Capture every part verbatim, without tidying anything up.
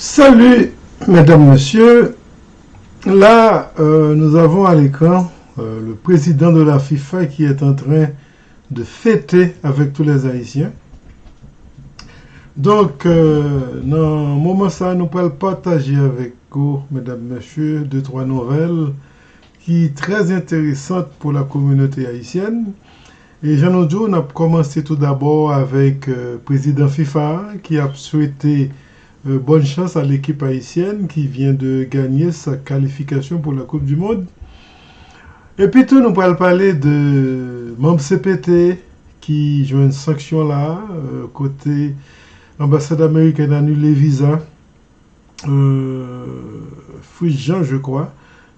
Salut, mesdames, messieurs. Là, euh, nous avons à l'écran euh, le président de la FIFA qui est en train de fêter avec tous les Haïtiens. Donk, euh, nan moman sa, nou pral pataje avèk ou, medam, mesye, de twa nouvèl ki trè enteresan pou la kominote ayisyèn. E jan nou di w, n ap kòmanse tou dabò avèk euh, prezidan fifa a ki ap swete euh, bonne chance à l'équipe haïtienne qui vient de gagner sa qualification pour la Coupe du Monde. Epi tou, nou pral pale de manm C P T ki jwenn sanksyon la, euh, kote anbasad amerikèn anile viza euh, Fritz Jean, je crois.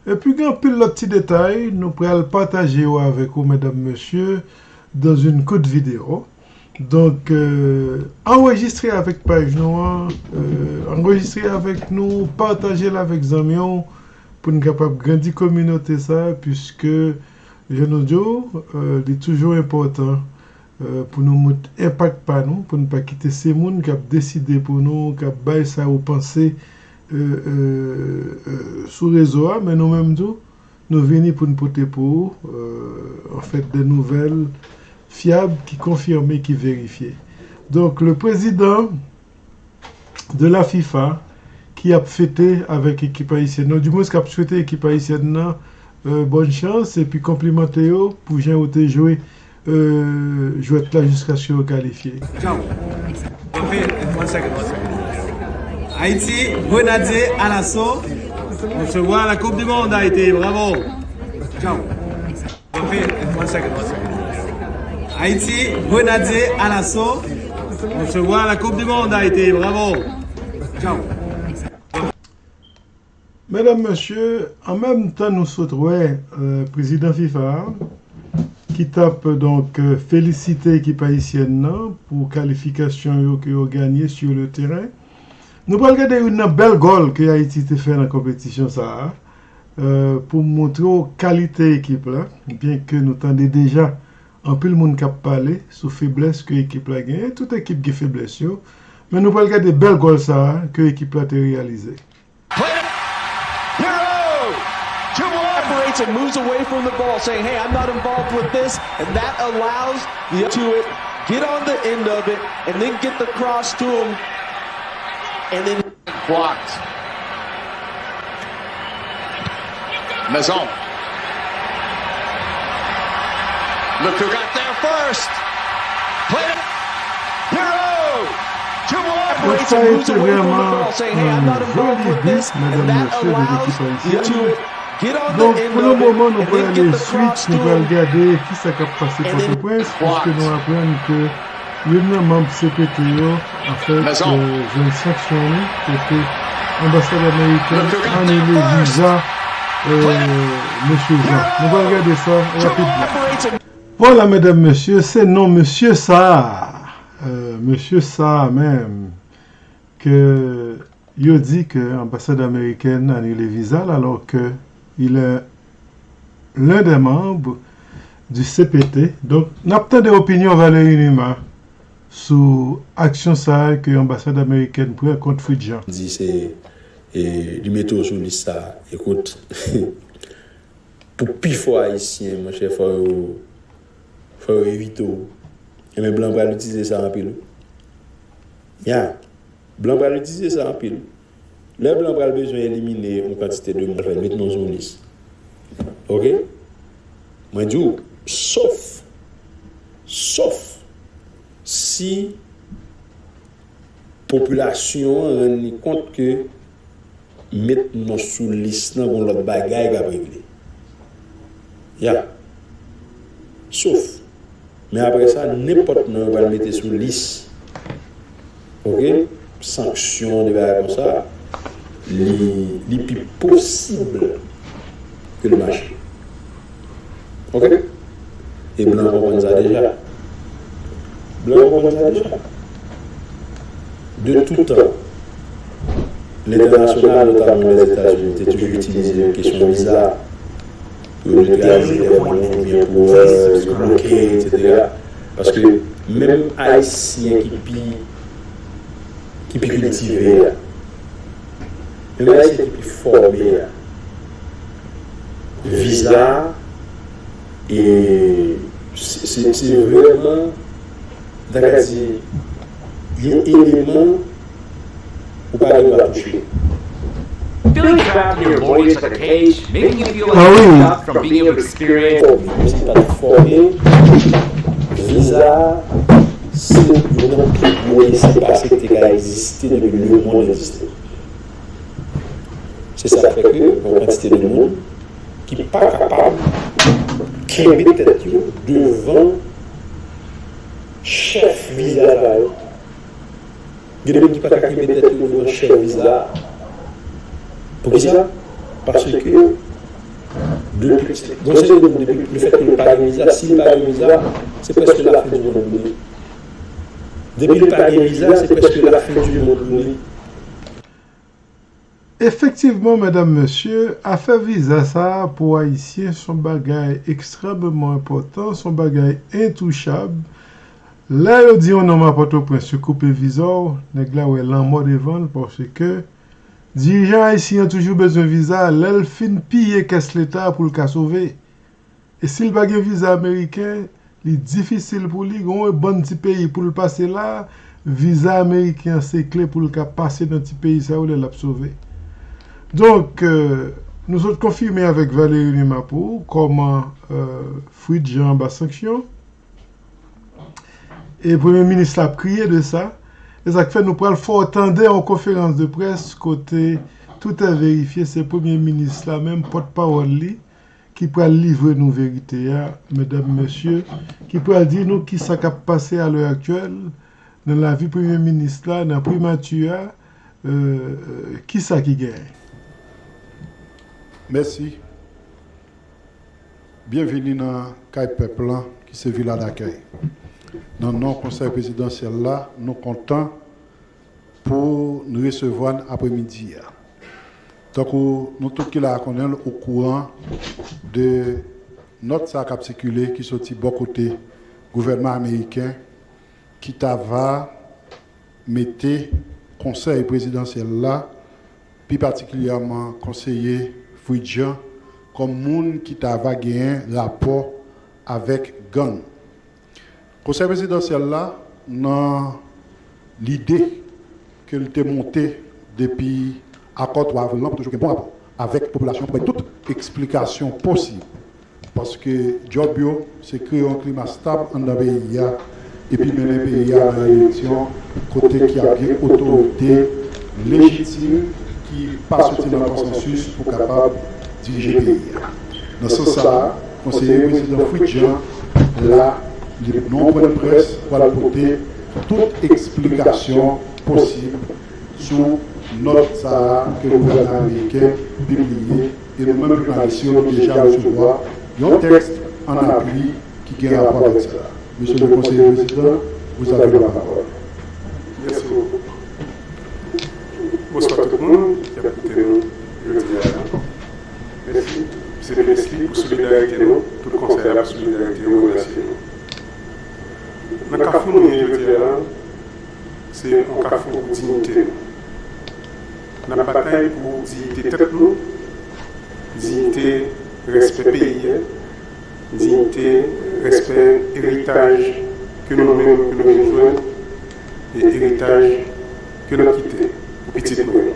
Epi gen anpil lòt ti detay, nou pral pataje yo avèk ou, medam, mesye, dans une courte vidéo. Donk, euh, anrejistre avèk paj nou an, euh, anrejistre avèk nou, pataje l avèk zanmi w, pou n kapab grandi kominote sa, puiske, jan nou di w, euh, li toujou enpòtan euh, pou nou montre enpak pa nou, pou nou pa kite se moun k ap deside pou nou, k ap bay sa yo panse euh, euh, euh, sou rezo a, men nou menm tou, nou vini pou n pote pou ou, euh, an fèt, de nouvèl fyab ki konfime, ki verifye. Donk, le prezidan de la fifa ki ap fete avèk ekip ayisyèn nan, dimwens k ap swete ekip ayisyèn nan euh, bonne chance epi konplimante yo pou jan yo te jwe euh, jwèt la jiskaske yo kalifye. Ciao. One second, one second. Haïti, Grenadier à l'assaut. On se voit à la Coupe du Monde, Haïti. Bravo. Ciao. Haïti, Grenadier à l'assaut. On se voit à la Coupe du Monde, Haïti. Bravo. Ciao. Medam, mesye, an menm tan nou sot wè euh, prezidan fifa a, ki t ap donk euh, felisite ekip ayisyèn nan pou kalifikasyon yo ke yo ganye sur le terrain. Nou pral gade youn nan bèl gòl ke Ayiti te fè nan konpetisyon sa a. euh, pou montre w kalite ekip la, byenke nou tande deja anpil moun k ap pale sou feblès ke ekip la genyen, tout ekip gen feblès yo, men nou pral gade bèl gòl sa a ke ekip la te reyalize. Separates and moves away from the ball, saying, "Hey, I'm not involved with this," and that allows the to it, get on the end of it, and then get the cross to him, and then Blocked. Maison. Look who got there first. Played it. Hero. Jamal. Donk, sa a été vraiment un joli but, mesdames, messieurs, de l'équipe haïtienne. Donk, pou le moman, nou pral ale swit, nou pral gade kisa k ap pase Pòtoprens, piske nou aprann ke youn nan manm C P T yo, anfèt, euh, jwenn sanksyon li, kote anbasad amerikèn anile viza euh, mesye Jean. Nou pral gade sa rapidman. Vwala, medam, mesye, se non mesye sa a, euh, mesye sa a menm, ke yo di ke anbasad amerikèn anile viza l, alors que il est l'un des membres du C P T. Donk, n ap tande opinyon Valery Numa sou aksyon sa a ke anbasad amerikèn pran kont Fritz Jean. Di se e, li mete w sou lis sa a. Ekout, pou pifò Ayisyen, monchè, fò yo, fò yo evite w. Enben, blan pral itilize sa anpil, wi. Ya. Blan pral itilize sa anpil. Lè blan pral bezwen elimine yon kantite de moun, fè l met non sou yon lis. Oke? Mwen di w, sof, sof si popilasyon an rann li kont ke met non sou lis lan gon lòt bagay k ap regle. Ya. Sof. Men apre sa, nenpòt non yo pral mete sou lis, oke, sanksyon, de bagay konsa, li, li pi posib ke l mache. Oke? E blan konprann sa deja. Blan konprann sa deja. De tout tan, lentènasyonal, notaman Lèzetazini, te toujou itilize kesyon viza pou yo netralize lè moun oubyen pou bloke, etsetera. Paske menm Ayisyen ki pi ki pi kiltive a, Lè se ki pi fòme a. Viza a, e, se, se, se vrèman, m ta ka di, yon eleman ou pa gen dwa touche. Billy trapped near Boyers at the cage, making him feel like Ah oui. He's stopped from being able to experience. Fòme, men se pa fòme. Viza, se youn nan pi gwo espas ki te ka egziste depi lemonn egziste. Se sa k fè ke yon kantite de moun ki pa kapab kenbe tèt yo devan chèf viza sa yo. Gen de moun ki pa ka kenbe tèt yo devan chèf viza. Poukisa? Paske depi, gon seri de moun, depi lefètke l pa gen viza, si l pa gen viza, se prèske lafen di mond pou li. Depi l pa gen viza, se prèske lafen di mond pou li. Efektivman, medam, mesye, afè viza sa a pou Ayisyen se yon bagay ekstrèmeman enpòtan, se yon bagay entouchab. Lè yo di yon nonm a Pòtoprens yo koupe viza w, nèg la wè lanmò devan l, paske dirijan ayisyen an toujou bezwen viza lè l fin piye kès leta pou l ka sove. E si l pa gen viza ameriken, li difisil pou li, gen yon bann ti peyi pou l pase la, viza ameriken an se kle pou l ka pase nan ti peyi sa yo lè l ap sove. Donk, euh, nou sot konfime avèk Valéry Numa pou kòman, euh, Fritz Jean anba sanksyon. E premye minis la ap kriye de sa. E sa k fè nou pral fè w tande yon konferans de près kote tout est vérifié, se premye minis la menm, pòtpawòl li, ki pral livre nou verite a, medam, mesye, ki pral di nou kisa k ap pase a lè aktyèl nan lavi premye minis la, nan primati a, euh, kisa ki genyen. Mèsi. Byenvini nan kay pèp lan, ki se Villa d'Accueil. Nan non Konsèy Prezidansyèl la, nou kontan pou n resevwa n apremidi a. Tankou nou tout ki la a konnen l okouran de nòt sa a k ap sikile ki soti bò kote gouvènman ameriken ki ta va mete Konsèy Prezidansyèl la, pi patikilyèman konseye Fritz Jean, kòm moun ki ta va genyen rapò avèk gang. Konsèy Prezidansyèl la, nan lide ke l te monte depi akò twa avril lan pou toujou gen bon rapò avèk popilasyon an pou bay tout eksplikasyon posib. Paske djòb yo, se kreye yon klima stab anndan peyi a, epi mennen peyi a nan eleksyon kote ki ap gen otorite lejitim ki pa soti nan konsansis pou kapab dirije peyi a. Nan sans sa a, konseye prezidan Fritz Jean la, li nan yon pwen de près, pral pote tout eksplikasyon posib sou nòt sa a ke gouvènman ameriken pibliye, e nou menm jounalis yo, nou deja resevwa yon tèks an apui ki gen rapò avèk sa. Monsieur le conseiller président, vous avez la parole. Mèsi bokou. Bonswa tout moun ki ap koute nou jodi a. Mèsi, M C P Leslie, pou solidarite nou. Tout konsèy la pou solidarite yo, remèsye nou. Nan kafou nou ye jodi a, se yon kafou pou diyite nou. N ap batay pou diyite tèt nou, diyite, respè peyi a, diyite, respè eritaj ke nou menm ke nou vin jwenn, e eritaj ke n ap kite pou pitit nou yo.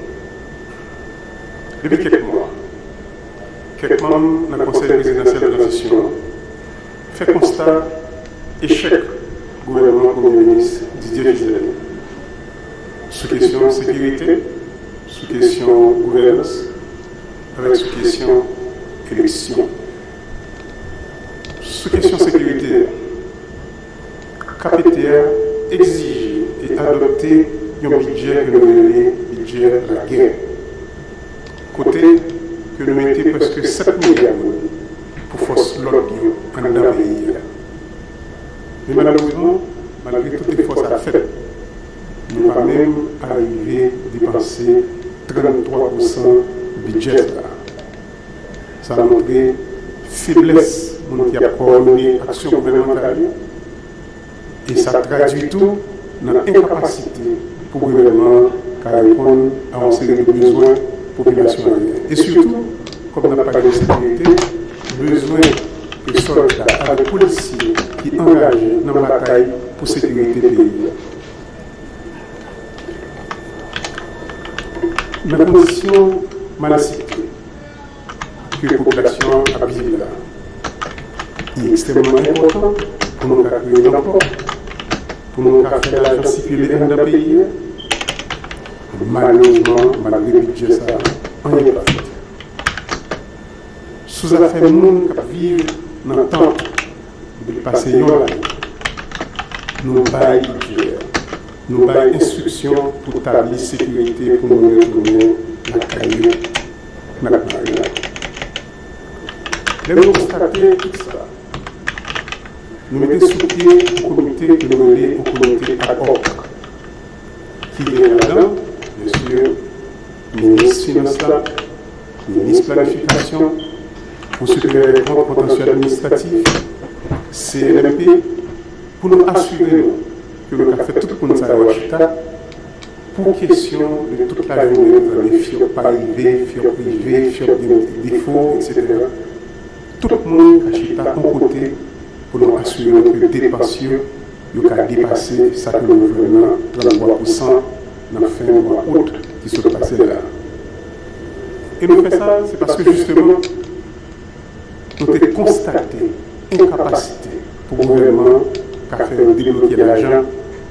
Depi kèk mwa, kèk manm nan Konsèy Prezidansyèl Tranzisyon an fè konsta echèk gouvènman Premye Minis Didier Gisèle sou kesyon sekirite, sou kesyon gouvènans, avèk sou kesyon eleksyon. Sou kesyon sekirite a, K P T a egzije e adopte yon bidjè ke nou rele bidjè lagè, kote ke nou mete prèske sèt milya goud pou fòs lòd yo anndan peyi a. Men malerezman, malgre tout efò sa fèt, nou pa menm arive depanse tranntwa pousan bidjè sa a. Sa montre feblès moun ki ap kowòdone aksyon gouvènmantal yo, e sa tradui tou nan enkapasite pou gouvènman an ka reponn a yon seri de bezwen popilasyon an ye. E sitou, kòm n ap pale de sekirite, bezwen ke sòlda avèk polisye ki angaje nan batay pou sekirite peyi a. Nan kondisyon malsite ke popilasyon an ap viv la, li ekstrèmman enpòtan pou nou ka kreye lanpò, pou nou ka fè lajan sikile anndan peyi a. Malerezman, malgre bidjè sa a, anyen pa fèt. Sou zafè moun k ap viv nan tant depi pase yon lane, nou bay bidjè, nou bay enstriksyon pou tabli sekirite pou moun retounen lakay yo nan Lagwad. Lè nou konstate tout sa, nou mete sou pye yon komite ke nou rele yon komite ad hoc, ki gen ladan, byen si, minis finans la, minis planifikasyon, yon sekretè dè kont, kontansyon administratif, C N M P, pou nou asire nou ke nou ka fè tout moun sa yo a chita pou kesyon de tout lajounen, nou tande fyòk pa rive, fyòk rive, fyòk gen defo, etsetera. Tout moun ka chita yon kote pou nou asire nou ke depans yo, yo ka depase sa ke nou jwenn nan tranntwa pousan nan fen mwa out ki sot pase la. E nou fè sa, se paske jisteman, nou te konstate enkapasite pou gouvènman ka fè debloke lajan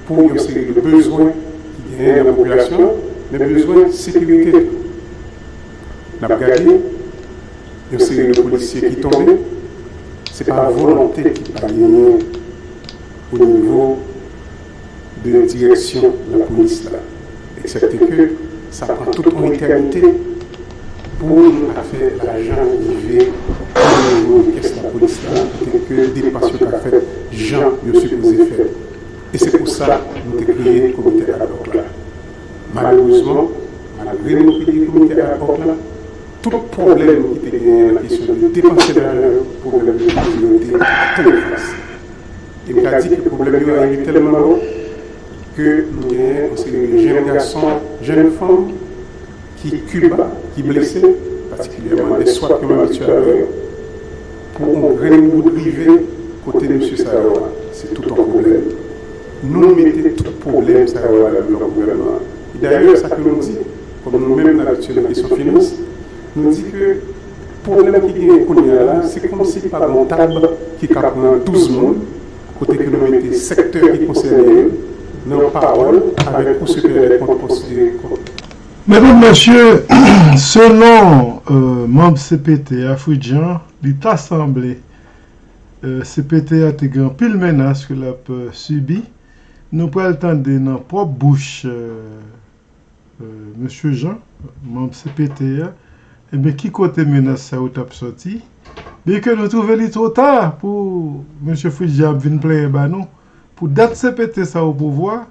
pou yon seri de bezwen ki genyen nan popilasyon, men bezwen sekirite tou. N ap gade yon seri de polisye ki tonbe, se pa volonte ki pa genyen o nivo de direksyon lapolis la, eksepte ke sa pran tout yon etènite pou nou ka fè lajan rive o nivo de kès lapolis la, kote ke depans yo ka fèt jan yo sipoze fèt. E se pou sa nou te kreye komite ad hoc la. Malerezman, malgre nou kreye komite ad hoc la, tout pwoblèm ki te genyen nan kesyon de depanse lajan yo, pwoblèm yo te tonbe fas. E m ka di ke pwoblèm yo rive tèlman wo ke nou genyen yon seri de jèn gason, jèn fanm ki Kiba, ki blese, patikilyèman lè swat yo menm abitye avè yo, pou yon grenn goud rive kote mesye sa yo a, se tout yon pwoblèm. Nou mete tout pwoblèm sa yo a nan bidon gouvènman an. E dayè, sa ke nou di, kòm nou menm n abitye nan kesyon finans, nou di ke pwoblèm ki genyen kounye a la, se kòmsi pa gon tab ki ka pran douz moun, kote ke nou mete sektè ki konsène yo nan pawòl avèk yon sekretè dè kont. Medam, mesye, selon euh, manm C P T a, Fritz Jean, li ta sanble euh, C P T a te gen anpil menas ke l ap euh, sibi. Nou pral tande nan pwòp bouch euh, euh, mesye Jean, manm C P T a, ebyen ki kote menas sa yo t ap sòti. Byenke nou twouve li twò ta pou mesye Fritz Jean ap vin plenyen ba nou, pou dat C P T sa o pouvwa,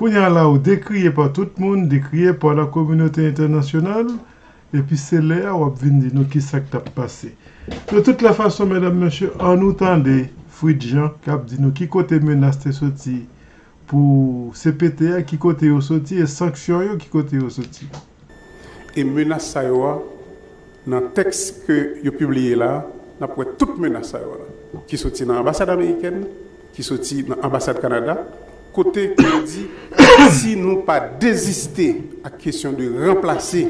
kounye a la ou dekriye pa tout moun, dekriye pa la kominote entènasyonal, epi se lè a w ap vin di nou ki sa k t ap pase. De tout lè fason, medam, mesye, ann nou tande Fritz Jean k ap di nou ki kote menas te soti pou C P T a, ki kote yo soti, e sanksyon yo, ki kote yo soti. E menas sa yo a, nan tèks ke yo pibliye la, n ap wè tout menas sa yo la, ki soti nan anbasad amerikèn, ki soti nan anbasad Kanada, kote ke yo di si nou pa deziste ak kesyon de ranplase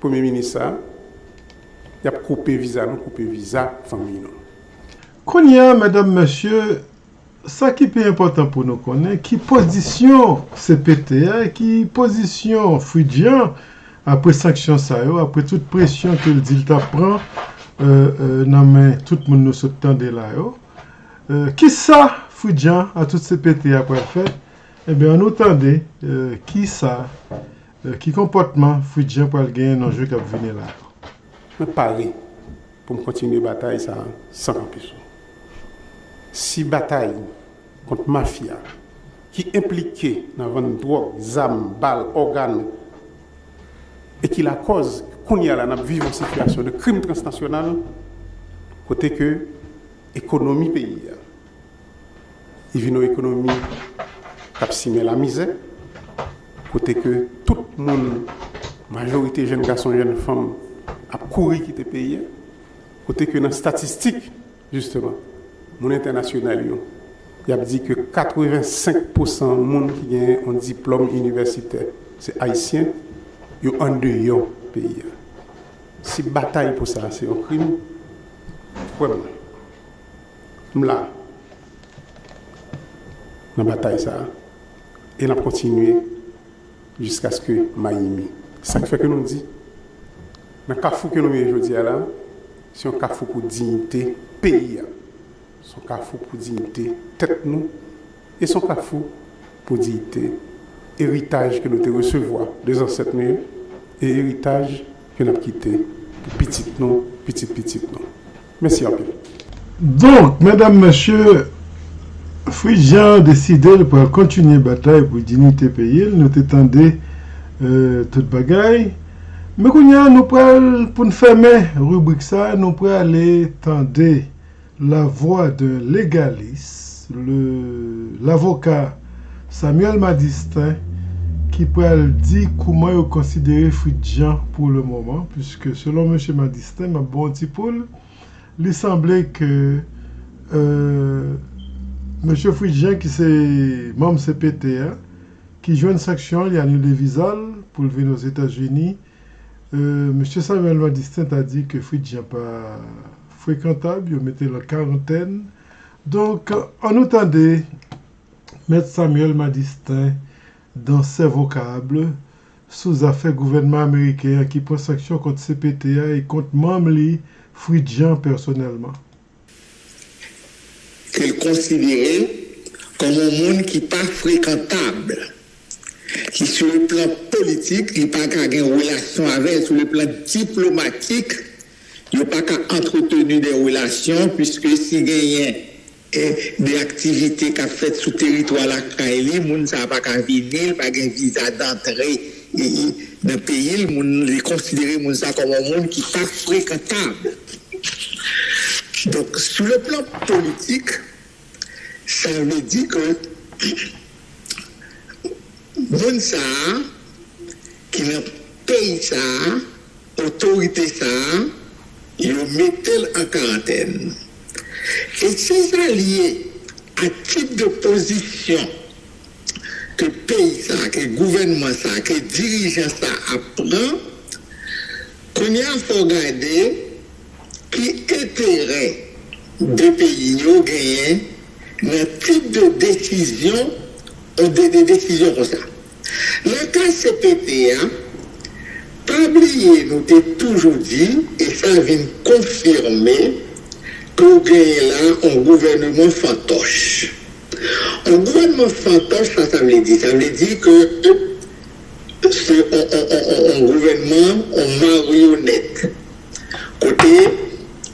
premye minis sa, y ap koupe viza nou, koupe viza fanmi nou. Kounye a, medam, mesye, sa ki pi enpòtan pou nou konnen, ki pozisyon C P T a, ki pozisyon Fritz Jean apre sanksyon sa yo, apre tout presyon ke l di l t ap pran euh, euh, nan men tout moun nou sot tande la yo. Euh, kisa Fritz Jean a tout C P T a pral fè? Ebyen, ann nou tande euh, kisa, euh, ki konpòtman Fritz Jean pral genyen nan jou k ap vini la yo. Mwen pare pou m kontinye batay sa a san kanpe sou. Si batay kont mafya ki enplike nan vann dwòg, zam, bal, ògàn, e ki lakòz kounye a la n ap viv yon sitiyasyon de krim transnasyonal, kote ke ekonomi peyi a, li vin yon ekonomi k ap simen lamizè, kote ke tout moun Majorite jèn gason, jèn fanm ap kouri kite peyi a, kote ke nan estatistik, jisteman, moun entènasyonal yo, y ap di ke katrevensenk pousan moun ki genyen yon diplòm inivèsitè, se Ayisyen, yo andeyò peyi a. Si batay pou sa se yon krim, kwè m, m la nan batay sa a, e n ap kontinye jiskaske m a yimi. Sa k fè ke nou di, nan kafou ke nou ye jodi a la, se yon kafou pou diyite peyi a, se yon kafou pou diyite tèt nou, e se yon kafou pou diyite eritaj ke nou te resevwa de zansèt nou yo, e eritaj ke n ap kite pou pitit nou, pitit pitit nou. Mèsi anpil. Donk, medam, mesye, Fritz Jean deside l pral kontinye batay pou diyite peyi l. Nou te tande, euh, tout bagay. Men kounye a, nou pral, pou n fèmen ribrik sa, nou prale tande la voix d'un légaliste, le, l'avocat Samuel Madistin, ki pral di kouman yo konsidere Fritz Jean pou le moman, puiske selon mesye Madistin, m ap ba w yon ti poul, li sanble ke, euh, mesye Fritz Jean, ki se manm C P T a, ki jwenn sanksyon, li anile viza l pou l vin Ozetazini. Euh, mesye Samuel Madistin ta di ke Fritz Jean pa frekantab, yo mete l an karantèn. Donk, ann nou tande Mèt Samuel Madistin dans Ses Vocables sou zafè gouvènman ameriken an ki pran sanksyon kont C P T a e kont manm li, Fritz Jean, pèsonèlman. Ke l konsidere kòm yon moun ki pa frekantab, ki sou le plan politik, li pa ka gen relasyon avè l, sou le plan diplomatik, yo pa ka antreteni de relasyon, piske si genyen e de aktivite k ap fèt sou teritwa lakay li, moun sa a pa ka vini, li pa gen viza dantre nan peyi l, moun, li konsidere moun sa a kòm yon moun ki pa frekantab. Donk, sou le plan politik, sa vle di ke moun sa a ki nan peyi sa a, otorite sa a, yo mete l an karantèn. E si sa lye a tip de pozisyon ke peyi sa a, ke gouvènman sa a, ke dirijan sa a ap pran, kounye a fò w gade ki enterè de peyi yo genyen nan tip de desizyon, de, de desizyon konsa. Nan ka C P T a, pa bliye nou te toujou di, e sa vin konfime, ke w genyen la yon gouvènman fantoch. Yon gouvènman fantoch, sa sa vle di? Sa vle di ke se yon, yon, yon, yon, yon gouvènman, yon maryonèt. Kote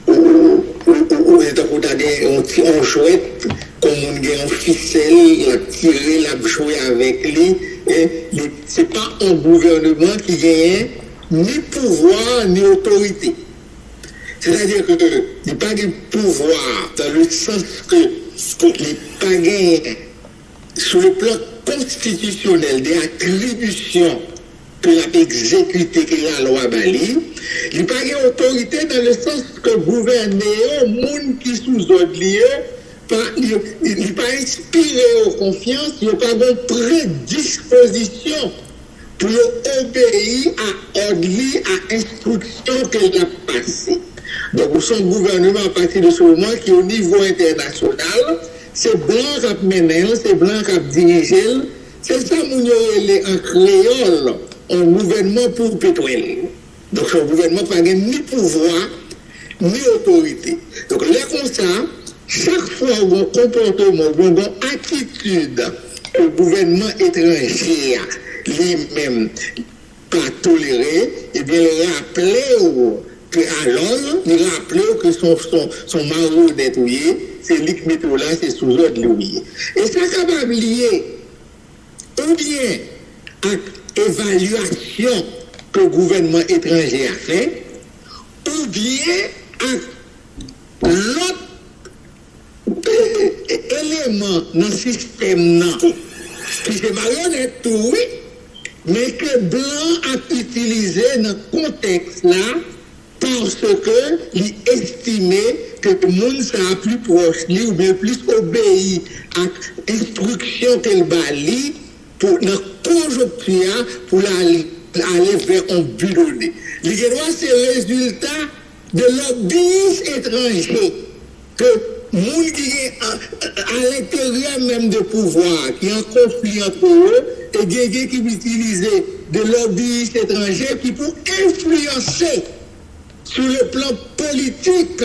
ou, ou, ou, ou, ou, se tankou w ta gen yon ti, yon jwèt, kon moun gen yon fisèl, l ap tire, l ap jwe avèk li. E li, se pa yon gouvènman ki genyen ni pouvwa, ni otorite. Sètadi ke li pa gen pouvwa, dans le sens que li pa genyen sou le plan konstitisyonèl, de atribisyon ke l ap egzekite, ke lalwa ba li, li pa gen otorite dans le sens que gouvène yo, moun ki sou zòd li yo, pa, li, li pa enspire yo konfyans, yo pa gen predispozisyon pou yo obeyi a òd li, a enstriksyon ke l ap pase. Donk, ou se yon gouvènman apati de se moman ki o nivo entènasyonal, se blan k ap mennen l, se blan k ap dirije l, se sa moun yo rele an kreyòl yon gouvènman pou petwèl. Donk, se yon gouvènman ki pa gen ni pouvwa, ni otorite. Donk, lè konsa, chak fwa w gen yon konpòteman, oubyen w gen yon atitid ke gouvènman etranje a, li menm, pa tolere, ebyen, l raple w ke alò, li raple w ke se yon, se yon, se yon maryonèt ou ye, se li k mete w la, se sou zòd li w ye. E sa kapab lye oubyen ak evalyasyon ke gouvènman etranje a fè, oubyen ak lòt e, e, eleman nan sistèm nan ki se maryonèt tou, wi. men ke blan ap itilize nan kontèks la, paske li estime ke moun sa a pli pwòch li oubyen plis obeyi ak enstriksyon ke l ba li pou nan konjonkti a pou l ale, ale vè yon bi done. Li gen dwa se rezilta de lobbyis etranje ke moun ki gen a, a lenteryè menm de pouvwa a, ki an konfli antre yo, e gen gen ki itilize de lobbyis etranje ki pou enfliyanse sou le plan politik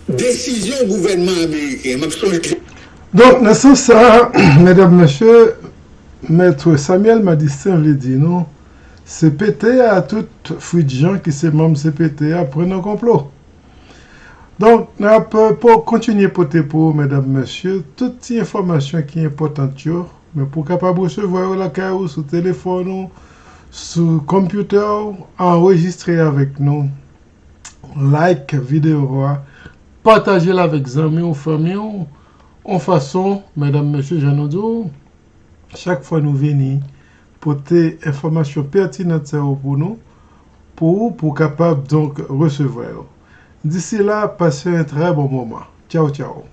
desizyon gouvènman ameriken. M ap sonje. Donk, nan sans sa, medam, mesye, Mèt Samuel Madistin vle di nou, C P T a, tout Fritz Jean ki se manm C P T a pran nan konplo. Donk, n ap kontinye pote pou ou, medam, mesye, tout ti enfòmasyon ki enpòtan yo, men pou w kapab resevwa yo lakay ou, sou telefòn ou, sou konpyouta ou, anrejistre avèk nou, like videyo a, pataje l avèk zanmi w, fanmi w, yon fason, medam, mesye, jan nou di w, chak fwa nou vini pote enfòmasyon pètinan sa yo pou nou, pou ou, pou w kapab donk resevwa yo. D'ici là, passez un très bon moment. Tchaw, tchaw.